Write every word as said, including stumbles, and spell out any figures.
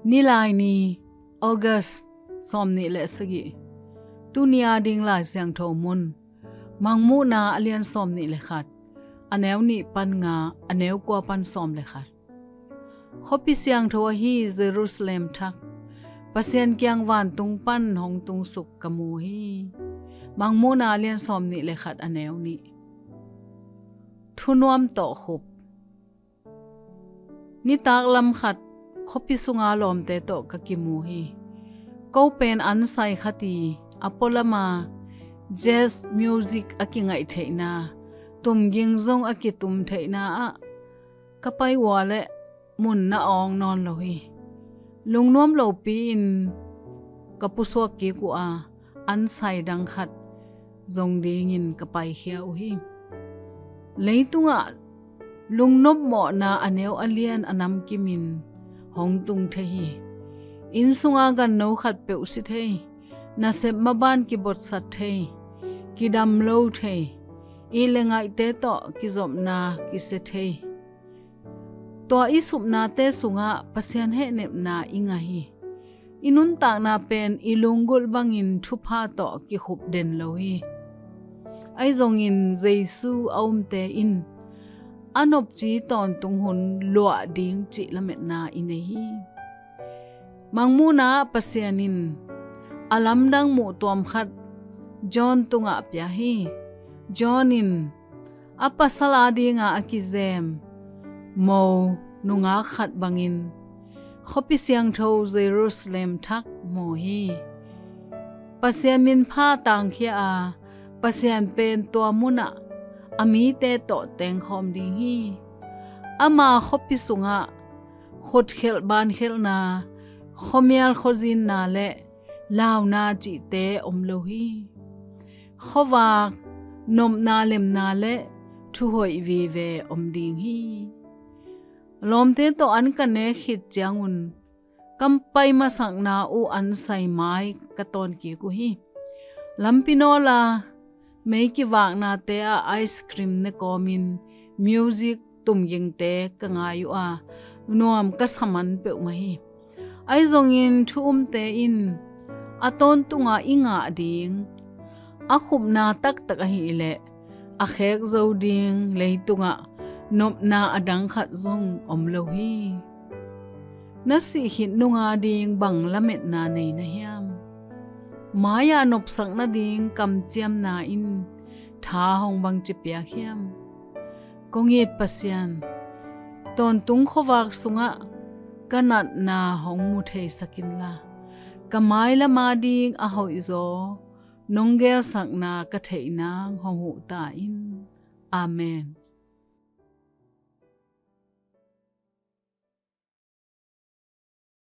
Nilaini, August sawmnih le sagih. Tuni a ding Lai Siangtho mun, Mangmuhna a lian sawmnih le khat, a neu nih pan nga, a neu kua pan sawm le khat. Khuapi siangtho ahi Jerusalem thak, Pasian kiang vantung pan hong tungsuk ka mu hi. Mangmuhna a lian sawmnih le khat, a neu nih. Thunuam tawh khup. Nitak lam khat, khuapi sunga lawmte tawh ka kimu hi. Ko pen an sai khat i, a pualama jazz music a kingaih theihna, tumging zong a kitum theihna ah ka pai ua le mun na awng nawn lo hi. Lungnuam lopi-in ka pusuak kik uh a, an sai dang khat zong dingin ka paikhia uh hi. Leitungah lungnopmawhna a neu a lian a namkimin hong tung thei hi. Inn sunga ganno khatpeuh si thei, nasep maban kibotsat thei, kidam lo thei, ih le ngaihte tawh kizopna kisia thei. Tua i supnate sungah Pasian hehnepna i ngah hi. I nuntakna pen i lunggulh bangin thupha tawh kikhup den lo hi. Ahi zongin Jesu a umte in a nopci tawntung hun luah ding cih lametna i nei hi. Mangmuhna ah Pasian in a lamdang muhtuam khat John tungah pia hi. John in a pasal adinga a kizem mo nungak khat bangin khuapi siangtho Jerusalem thak mu hi. Pasian minpha tangkhia a, Pasian pen tua munah a mite tawh tengkhawm ding hi. Ama khuapi sungah khutkhelh bankhelhna, khuamial khuazinna le launa cihte om lo hi. Khuavak, nopna lemna le thuhoih vive om ding hi. Lawmte tawh an ka nek khit ciangun ka pai masakna uh an sai mai ka tawn kik uh hi. Lampi nawla mei kivaknate ah ice cream ne kawmin music tumgingte ka ngai uh a, nuam ka saman peuhmah hi. Ahi zongin thu umte in a tawntunga i ngah ding a khupna taktak ahileh a khek zo ding leitungah nopna a dang khat zong om lo hi. Na sih khit nunga ding bang lametna nei na hiam? Mai-ah nopsak nading kamciamna in tha hong bangci piak hiam? Kong it Pasian, tawntung khuavak sungah ka natna hong mu theisak inla, ka mailam ading a hoihzaw nong gelsakna ka theih nang hong huh ta in. Amen.